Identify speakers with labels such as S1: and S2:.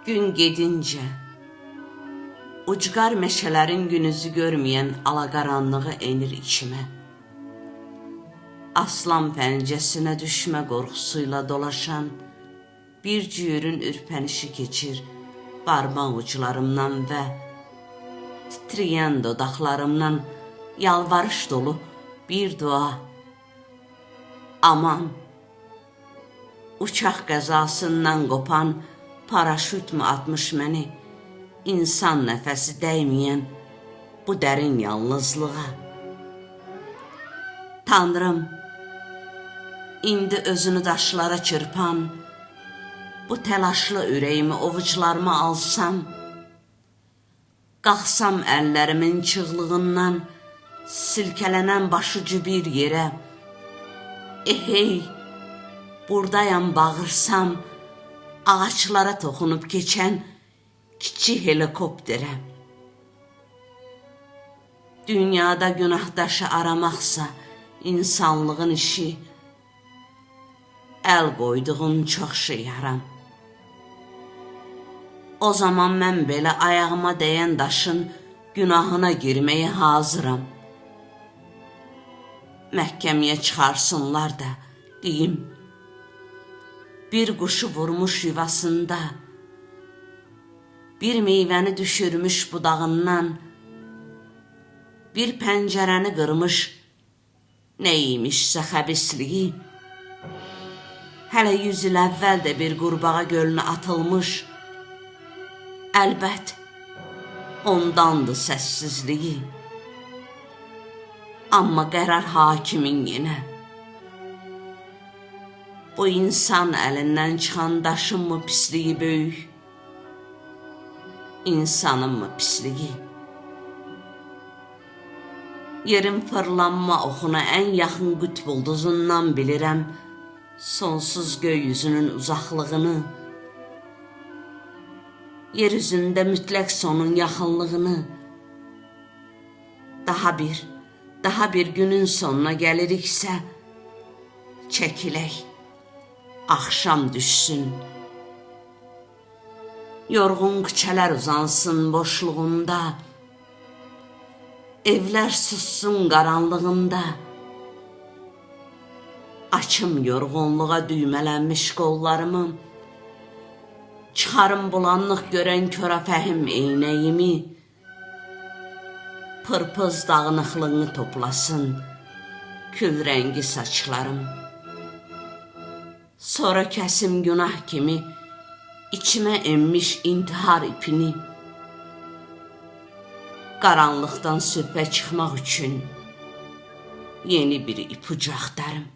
S1: Gün gedincə, ucqar meşələrin günüzü görməyən alaqaranlığı enir içimə. Aslan pəncəsinə düşmə qorxusuyla dolaşan bir cüyürün ürpənişi keçir barmaq uclarımdan və titrəyən dodaqlarımdan yalvarış dolu bir dua. Aman, uçaq qəzasından qopan paraşüt mü atmış məni insan nəfəsi dəyməyən bu dərin yalnızlığa? Tanrım, indi özünü daşlara çırpan bu təlaşlı ürəyimi ovuclarıma alsam, qalxsam əllərimin çığlığından silkələnən başucu bir yerə, ehey, buradayam bağırsam, ağaçlara toxunub keçən kiçik helikopterə. Dünyada günahdaşı aramaqsa insanlığın işi, əl qoyduğum çox şey haram. O zaman mən belə ayağıma dəyən daşın günahına girməyə hazıram. Məhkəməyə çıxarsınlar da, deyim, bir quşu vurmuş yuvasında, bir meyvəni düşürmüş budağından, bir pəncərəni qırmış, nə imişsə xəbisliyi, hələ 100 il əvvəl də bir qurbağa gölünə atılmış, əlbət, ondandır səssizliyi. Amma qərar hakimin yenə. Bu insan əlindən çıxan daşın mı pisliyi böyük, insanın mı pisliyi? Yerin fırlanma oxuna ən yaxın qütb ulduzundan bilirəm sonsuz göy yüzünün uzaqlığını, yer üzündə mütləq sonun yaxınlığını. Daha bir günün sonuna gəliriksə, çəkilək, axşam düşsün. Yorğun küçələr uzansın boşluğunda, evlər sussun qaranlığında. Açım yorğunluğa düymələnmiş qollarımı, çıxarım bulanlıq görən körafəhim eynəyimi, pırpız dağınıqlığını toplasın kül rəngi saçlarım. Sonra kəsim günah kimi içimə enmiş intihar ipini, qaranlıqdan sübhə çıxmaq üçün yeni bir ipucu axtarım.